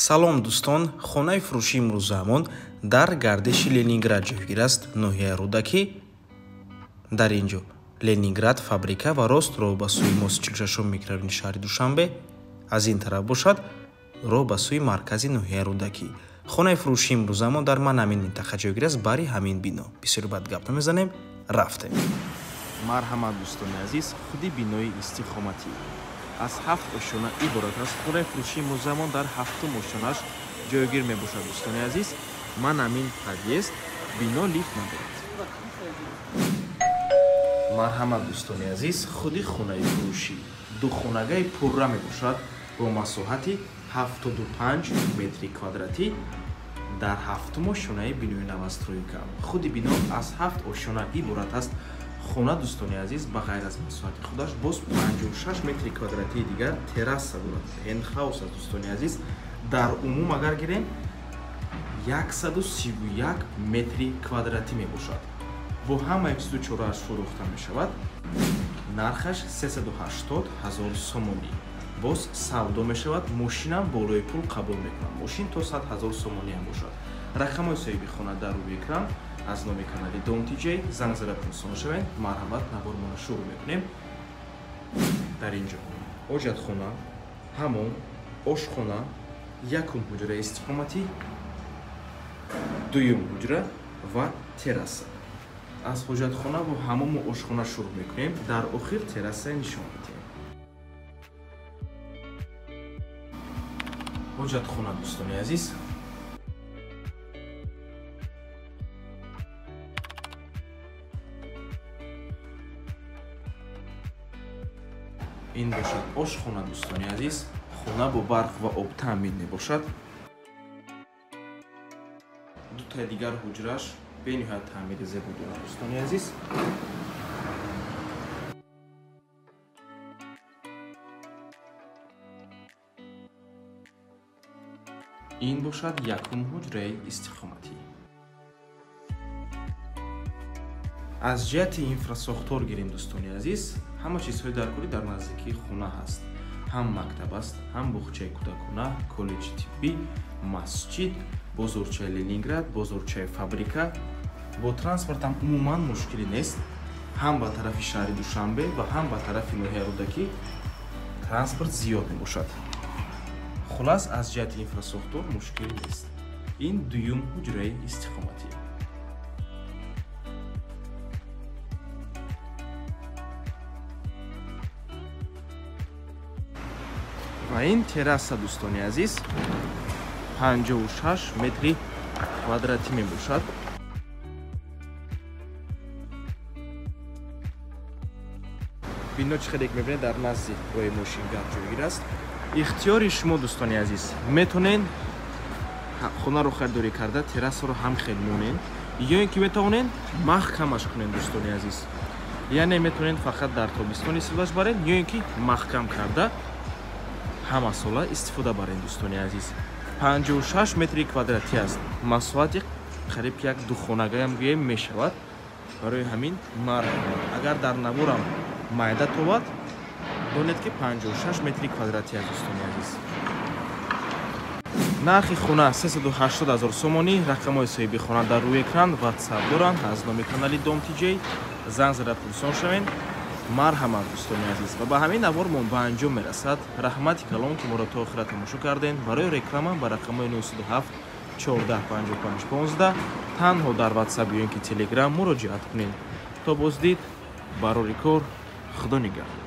Салом дӯстон, хонаи фурӯшии имрӯзаамон дар гардиши Ленинград ҷойгир аст, ноҳияи Рӯдакӣ. Дар ин ҷо Ленинград фабрика ва рост роҳ ба сӯи мост 46 микрорайони шаҳри Душанбе, аз ин тараф бошад роҳ ба сӯи маркази ноҳияи Рӯдакӣ. Хонаи фурӯшии имрӯзаамон дар ман ҳамин минтақа ҷойгир аст, бари ҳамин бино. Бисёр бад гап намезанем, рафтем. Марҳамат дӯстони азиз, худи бинои истиқоматӣ аз 7 ошёна иборат аст. Хонаи фурӯшии имрӯзаамон дар 7-ум ошёнаш ҷойгир мебошад. Дӯстони азиз, ман ҳамин подъезд, бино лифт надорад. Марҳамат дӯстони азиз, худи хонаи фурӯшӣ духонагаи пурра мебошад бо масоҳати 75 метри квадратӣ дар 7-ум ошёнаи бинои новостройка. Худи бино аз 7 ошёна иборат аст. Хона дӯстони азиз ба ғайр аз масоҳати худаш боз 56 метри квадратии дигар терраса дорад, пентхаус аст. Дӯстони азиз, дар умум агар гирем 131 метри квадратӣ мебошад. Бо ҳамаи чизу чорааш фурӯхта мешавад. Нархаш 380 000 сомонӣ. Боз савдо мешавад, мошинам болои пул қабул мекунад. Мошин то 100 000 сомонӣ ҳам бошад. Рақамҳои соҳиби хона дар рӯи экран. Аз номи канали Дом ТЖ занг зада пурсон шавед. Марҳамат, навормонро шурӯъ мекунем. Дар ин ҷо ҳоҷатхона, ҳамом, ошхона, якум ҳуҷраи истиқоматӣ, дуюм ҳуҷра ва терраса. Аз ҳоҷатхона ва ҳамому ошхона шурӯъ мекунем, дар охир терраса нишон медиҳем. Ҳоҷатхона дӯстони азиз, ин бошад ошхона. Дӯстони азиз, хона бо барқ ва об таъмин мебошад. Дутаи дигар ҳуҷраш бениҳоят таъмири зебо дорад. Дӯстони азиз, ин бошад якум ҳуҷраи истиқоматӣ. Аз ҷиҳати инфрасохтор гирем дӯстони азиз, ҳама чизҳои даркорӣ дар наздикии хона ҳаст. Ҳам мактаб аст, ҳам боғчаи кӯдакона, коллеҷи тиббӣ, масҷид, бозорчаи Ленинград, бозорчаи фабрика. Бо транспорт ҳам умуман мушкилӣ нест. Ҳам ба тарафи шаҳри Душанбе ва ҳам ба тарафи ноҳияи Рӯдакӣ транспорт зиёд мебошад. Хулас, аз ҷиҳати инфрасохтор мушкил нест. Ин дуюм ҳуҷраи истиқоматӣ. Ва ин терраса дӯстони азиз 56 метри квадратӣ мебошад. Бино чӣ хеле мебинед дар назди роҳи мошингард ҷойгир аст. Ихтиёри шумо дӯстони азиз, метавонед хонаро харидорӣ карда террасаро ҳам хел монед, ё ин ки метавонед маҳкамаш кунед дӯстони азиз. Яъне метавонед фақат дар тобистон истифодаш баред, ё ин ки маҳкам карда ҳамасола истифода баред. Дӯстони азиз, 56 метри квадратӣ аст. Масоҳати қариб як духонагаям гӯем мешавад. Барои ҳамин марҳамат, агар дар наворам майда тобад, донед ки 56 метри квадратӣ аст. Дӯстони азиз, нархи хона 380 000 сомонӣ. Рақамҳои соҳиби хона дар рӯи экран, WhatsApp доранд. Аз номи канали Дом ТЖ занг зада пурсон шавед. Марҳамат дӯстони азиз, ва ба ҳамин навормон ба анҷом мерасад. Раҳмати калон ки моро то охира тамошо кардем. Барои реклама ба рақамҳои 907 14 55 15 танҳо дар WhatsApp ё ин ки Telegram муроҷиат кунед. То боздид, барори кор, Худо нигаҳдор.